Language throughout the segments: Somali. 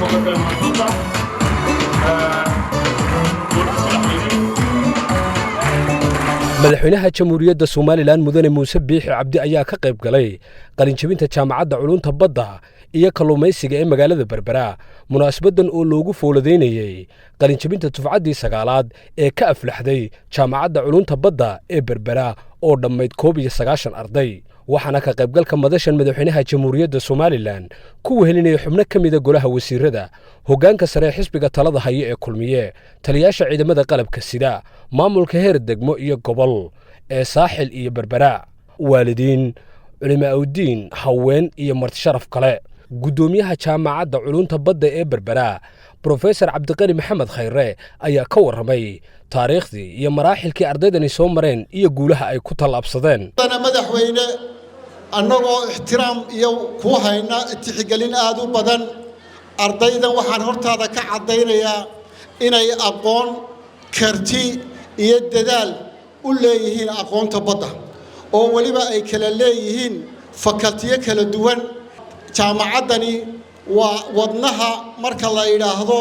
soo qaybgalay munaasabadda madaxweyne. Madaxweynaha Jamhuuriyadda Somaliland, Mudane Muuse Biixi Cabdi, ayaa ka qayb galay qalinjebinta Jaamacadda Culunta Badda iyo Kalluumaysiga ee magaalada Berbera. Munaasabaddan oo loogu fooladaynayey qalinjebinta dufcaddii sagaalaad ee ka aflaxday Jaamacadda Culunta Badda ee Berbera oo dhammayd 91 arday, waxaana ka qaybgalka madashan madaxweynaha Jamhuuriyadda Somaliland ku wehelinaya xubno ka mida golaha wasiirada, hoggaanka sare ee xisbiga talada haya ee Kulmiye, taliyaasha ciidamada qalabka sida, maamulka heer degmo iyo gobol ee Saaxil iyo Berbera, waalidiin, culimaa'udiin, haween iyo martisharaf kale. Guddoomiyaha Jaamacadda Culunta Badda ee Berbera, Brofesor Cabdiqani Maxamed Khayre, ayaa ka warramay taariikhdii iyo maraaxilkii ardaydani soo mareen iyo guulaha ay ku tallaabsadeen. Madaxweyne, annagoo ixtiraam iyo kuu hayna tixgelin aad u badan, ardaydan waxaan hortaada ka caddaynayaa inay aqoon, karti iyo dadaal u leeyihiin aqoonta badda, oo weliba ay kala leeyihiin faculty-yo kala duwan. Jaamacaddani waa wadnaha marka la yidhaahdo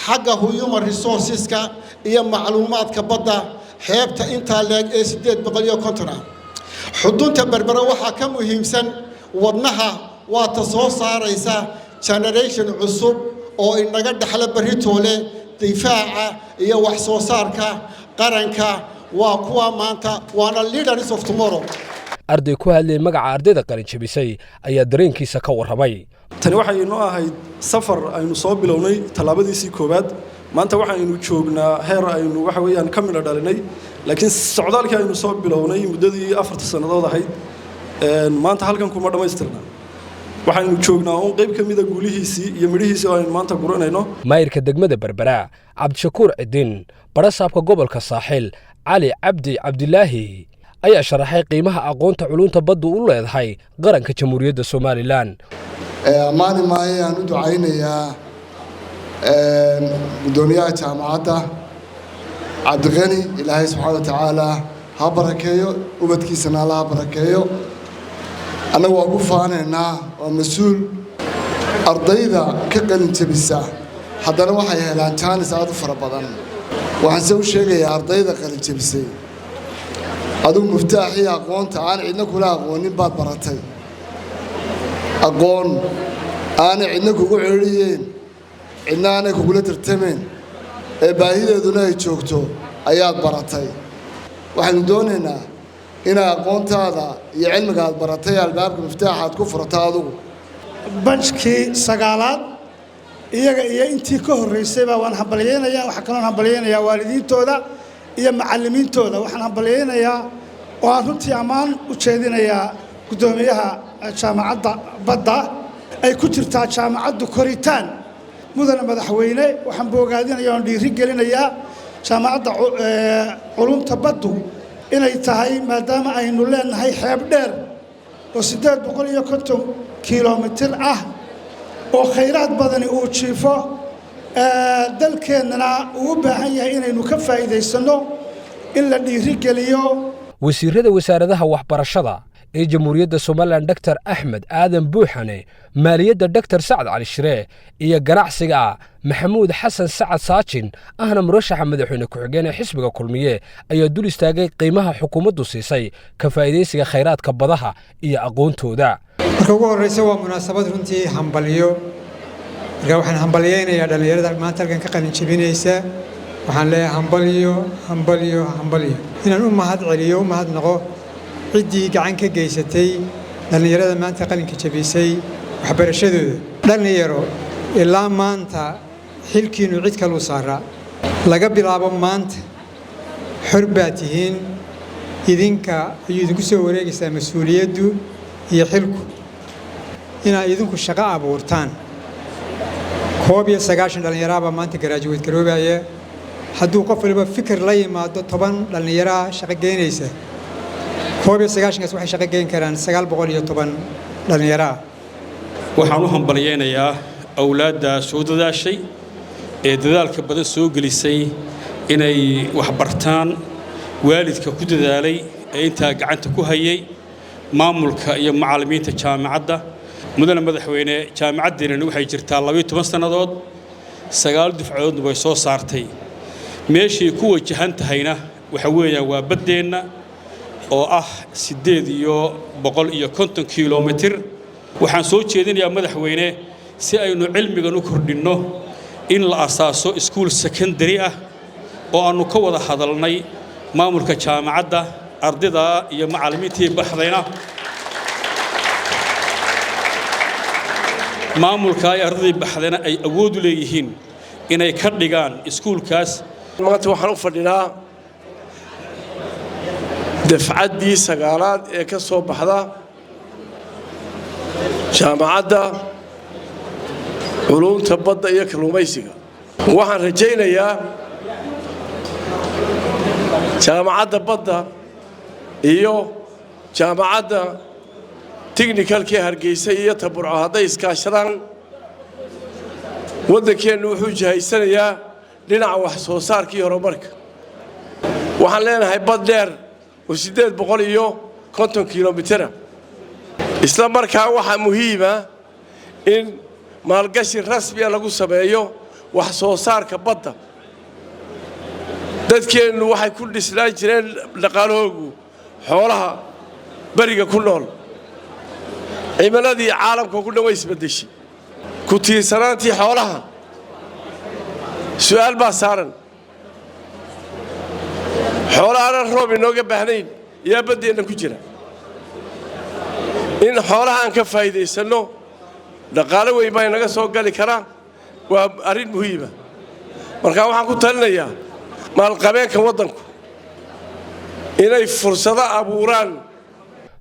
xagga human resources-ka iyo macluumaadka badda xeebta intaa leeg ee 850 ah. Xudunta Berbera waxaa ka muhiimsan wadnaha, waa ta soo saaraysa generation cusub oo inaga dhexla berritoole difaaca iyo wax soo saarka qaranka. Waa kuwa maanta, waana leaders of tomorrow. Arday ku hadlayay magaca ardayda qalinjabisay ayaa dareenkiisa ka warramay. Tani waxay inoo ahayd safar aynu soo bilownay tallaabadiisii koowaad. Maanta waxaynu joognaa heer aynu waxa weeyaan ka midho dhalinay, laakiin socdaalkii aynu soo bilownay muddadii 4ta sannadood ahayd maanta halkan kuma dhammaystirna. Waxaynu joognaa uun qayb ka mida guulihiisii iyo midhihiisii oo aynu maanta guranayno. Maayirka degmada Berbera, Cabdishakuur Cidin, barasaabka gobolka Saaxil, Cali Cabdi Cabdilaahi, ayaa sharaxay qiimaha aqoonta culunta baddu u leedahay qaranka Jamhuuriyadda Somaliland. Ammaani maayo, aan u ducaynayaa guddoomiyaha jaamacadda Cabdiqani. Ilaahay subxaana wa tacaala ha barakeeyo, ubadkiisana Alla ha barakeeyo. Annagu waa ku faanaynaa, waa mas-uul. Ardayda ka qalin jebisa haddana waxay helaan jaanis aad u fara badan. Waxaan se u sheegayaa ardayda qalin jebisay: adigu muftaaxii aqoonta aan cidna kula aqoonin baad baratay, aqoon aanay cidna kugu ceeriyeen, cidna aanay kugula tartameen ee baahideeduna ay joogto ayaad baratay. Waxaynu doonaynaa inaa aqoontaada iyo cilmiga aad baratay albaabka muftaaxa aad ku furato adigu. Batch-kii sagaalaad iyaga iyo intii ka horraysayba waan hambalyaynayaa. Waxaa kaloon hambalyaynayaa waalidiintooda iyo macallimiintooda. Waxaan hambalyaynayaa oo aan runtii ammaan u jeedinayaa guddoomiyaha jaamacadda badda. Ay ku jirtaa jaamacaddu koritaan. Mudane madaxweyne, waxaan boogaadinaya oon dhiiri gelinayaa jaamacadda culumta baddu inay tahay, maadaama aynu leenahay xeeb dheer oo 850 kilomitir ah oo khayraad badani uu jiifo, dalkeennana uu u baahan yahay inaynu ka faa'iidaysanno, in la dhiirigeliyo. Wasiirada wasaaradaha waxbarashada ee Jamhuuriyadda Somaliland, Doctor Axmed Aadan Buuxane, maaliyadda, Doctor Sacad Cali Shire, iyo ganacsiga, Maxamuud Xasan Sacad Saajin, ahna murashaxa madaxweyne ku-xigeen ee xisbiga Kulmiye, ayaa dul istaagay qiimaha xukuumaddu siisay ka faa'iidaysiga khayraadka badaha iyo aqoontooda. Marka ugu horreysa, waa munaasabad runtii hambalyo. Marka waxaan hambalyaynayaa dhallinyarada maanta halkan ka qalin jebinaysa. Waxaan leeyahay hambalyo, hambalyo, hambalyo. Inaan u mahad celiyo, u mahadnaqo ciddii gacan ka geysatay dhallinyarada maanta qalinka jebisay waxbarashadooda. Dhallinyaro, ilaa maanta xilkiinnu cid kaluu saaraa. Laga bilaabo maanta xor baa tihiin. Idinka ayuu idinku soo wareegaysaa mas-uuliyaddu iyo xilku inaad idinku shaqo abuurtaan. 91 dhallinyaraabaa maanta graduate garoobaya. Hadduu qof waliba fikir la yimaado, 10 dhallinyaraa shaqo geynaysa. 91kaas waxay shaqo geyn karaan 910 dhallinyaraa. Waxaan u hambalyaynayaa awlaadda soo dadaashay ee dadaalka badan soo gelisay inay wax bartaan, waalidka ku dadaalay ee intaa gacanta ku hayay, maamulka iyo macallimiinta jaamacadda. Mudane madaxweyne, jaamacaddeenani waxay jirtaa 12 sannadood, 9 dufcadoodna way soo saartay. Meeshay ku wajahan tahayna waxa weeyaan waa baddeenna oo ah 850 kilomitir. Waxaan soo jeedinayaa madaxweyne, si aynu cilmigan u kordhinno, in la asaaso iskuul secondary ah oo aannu ka wada hadalnay maamulka jaamacadda, ardayda iyo macallimiintii baxdayna. Maamulka ay ardaydii baxdayna ay awood u leeyihiin inay ka dhigaan iskuulkaas. Maanta waxaan u fadhinaa dafcaddii 9aad ee ka soo baxda jaamacadda culuumta badda iyo kalluumaysiga. Waxaan rajaynayaa jaamacadda badda iyo jaamacadda tiknikalkii Hargeysa iyo Taburco hadday iskaashadaan, waddankeennu wuxuu jihaysanayaa dhinaca wax soo saarkii horumarka. Waxaan leenahay bad dheer oo 850 kilomitira. Isla markaa waxaa muhiima in maalgashi rasmiya lagu sameeyo wax soo saarka badda. Dadkeennu waxay ku dhisnaan jireen dhaqaalahoogu xoolaha beriga ku nool. Cimiladii caalamka ku dhan way isbaddeshay, ku tiirsanaantii xoolaha su'aal baa saaran. Xoolo aanan roob inooga baahnayn yaa baddeenna ku jira. In xoolaha aan ka faa'iidaysanno, dhaqaalo weyn baa inaga soo gali karaa, waa arrin muhiima. Marka waxaan ku talinayaa maalqabeenka waddanku inay fursado abuuraan.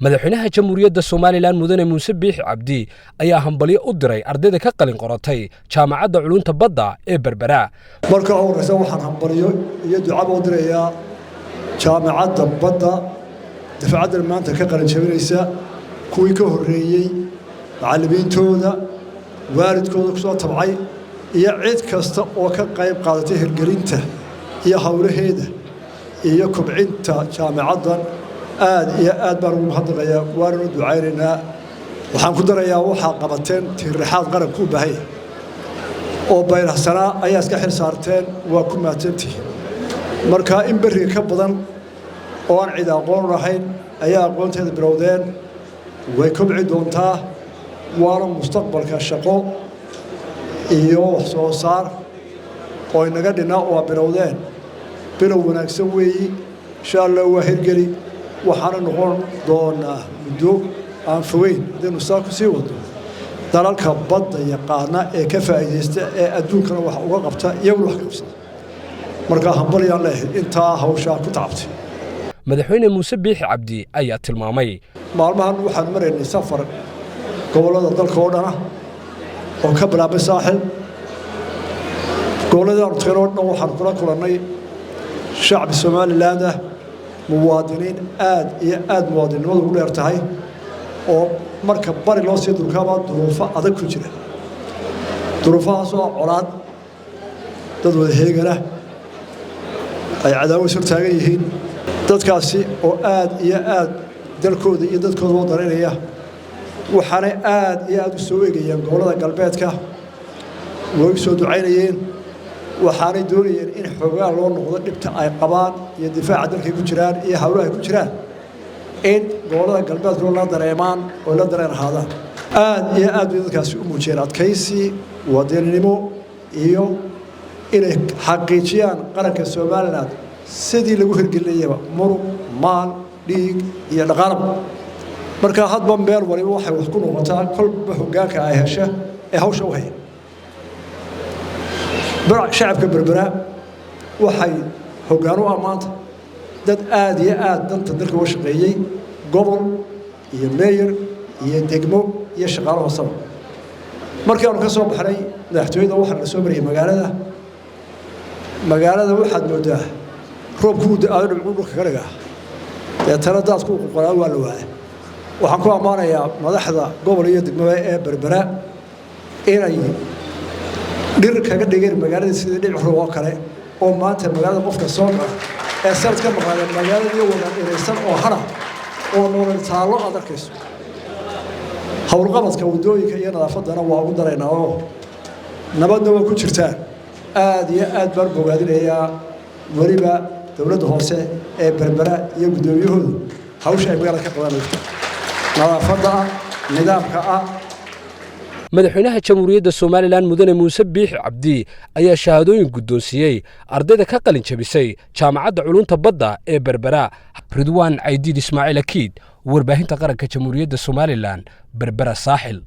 Madaxweynaha Jamhuuriyadda Somalilan Mudane Muuse Biixi Cabdi ayaa hambalyo u diray ardayda ka qalin qoratay jaamacadda culunta badda ee Berbera. Marka horeysa waxaan hambalyo iyo ducaba u dirayaa jaamacadda badda, dafcaddan maanta ka qalin jabinaysa, kuwii ka horreeyey, macallimiintooda, waalidkooda kusoo tabcay iyo cid kasta oo ka qayb qaadatay hirgelinta iyo howlaheeda iyo kobcinta jaamacaddan. Aad iyo aad baan ugu mahadnaqayaa, waananu ducaynaynaa. Waxaan ku darayaa, waxaa qabateen tiirraxaad qaranku u baahanya oo bayrahsanaa ayaa iska xil saarteen, waa ku mahadsantihiin. Marka in berriga ka badan oo aan cid aqoon lahayn ayaa aqoonteeda bilowdeen, way kobci doontaa, waana mustaqbalka shaqo iyo wax soo saar oo inaga dhinaa waa bilowdeen. Bilow wanaagsan weeyi, insha Allah waa hirgeli, waxaana noqon doonaa muddo aan fogeyn haddaynu saa ku sii wadno dalalka badda yaqaana ee ka faa'iidaysta ee adduunkana wax uga qabta, iyaguna wax ka qabsada. Markaa hambalyaan leeyahay intaa hawshaa ku tacabtay. Madaxweyne Muuse Biixi Cabdi ayaa tilmaamay: Maalmahan waxaanu maraynay safar gobollada dalka oo dhana oo ka bilaabmay Saaxil. Gobolladii aanu tagnay oo dhan waxaanu kula kulannay shacbi Somaliland ah, muwaadiniin aad iyo aad muwaadinnimadu ugu dheer tahay, oo marka bari loo sii durkaabaa duruufo adag ku jira, duruufahaas oo colaad, dad wada heegana ay cadaawad hor taagan yihiin. Dadkaasi oo aad iyo aad dalkooda iyo dadkooda loo daraynaya, waxaanay aad iyo aad u soo eegayeen gobollada galbeedka, way u soo ducaynayeen, waxaanay doonayeen in xoogaa loo noqdo dhibta ay qabaan iyo difaaca dalkay ku jiraan iyo hawlaha ay ku jiraan, in gobollada galbeedkuna la dareemaan oo la dareen ahaadaan. Aad iyo aad bay dadkaasi u muujiyeen adkaysi, wadaninimo iyo inay xaqiijiyaan qaranka Somaliland sidii lagu hirgelinayaba muruq, maal, dhiig iyo dhaqaalaba. Marka hadba meel waliba waxay wax ku noqotaa kolba hoggaanka ay hesha ee hawsha u haya. Shacabka Berbera waxay hoggaan u ammaanta dad aad iyo aad danta dalka uga shaqeeyey, gobol iyo meeyar iyo degmo iyo shaqaalo hoosaba. Markii aanu ka soo baxnay madaxtooyada waxaa la soo mariyay magaalada. Magaalada waxaad moodaa roobkuu da-aayo dhibcuu dhulka ka dhigaa, deetana daadku qoqolaa waa la waaya. Waxaan ku ammaanayaa madaxda gobol iyo degmada ee Berbera inay dhir kaga dhigeen magaalada sidii dhinac roob oo kale, oo maanta magaalada qofka soo gala ee sanad ka maqaada magaaladii wada dhiraysan oo hara oo nolol taallo aad arkayso. Howlqabadka waddooyinka iyo nadaafaddana waa ugu daraynaa oo nabadna waa ku jirtaa. Aad iyo aad baan bogaadinayaa weliba dowladda hoose ee Berbera iyo guddoomiyahoodu hawsha ay magaalada ka qabanayso, nadaafadda ah, nidaamka ah. Madaxweynaha Jamhuuriyadda Somalilan Mudane Muuse Biixi Cabdi ayaa shahaadooyin guddoonsiiyey ardayda ka qalin jabisay Jaamacadda Culunta Badda ee Berbera. Ridwaan Caydiid Ismaaciil Akiid, warbaahinta qaranka Jamhuuriyadda Somalilan, Berbera, Saaxil.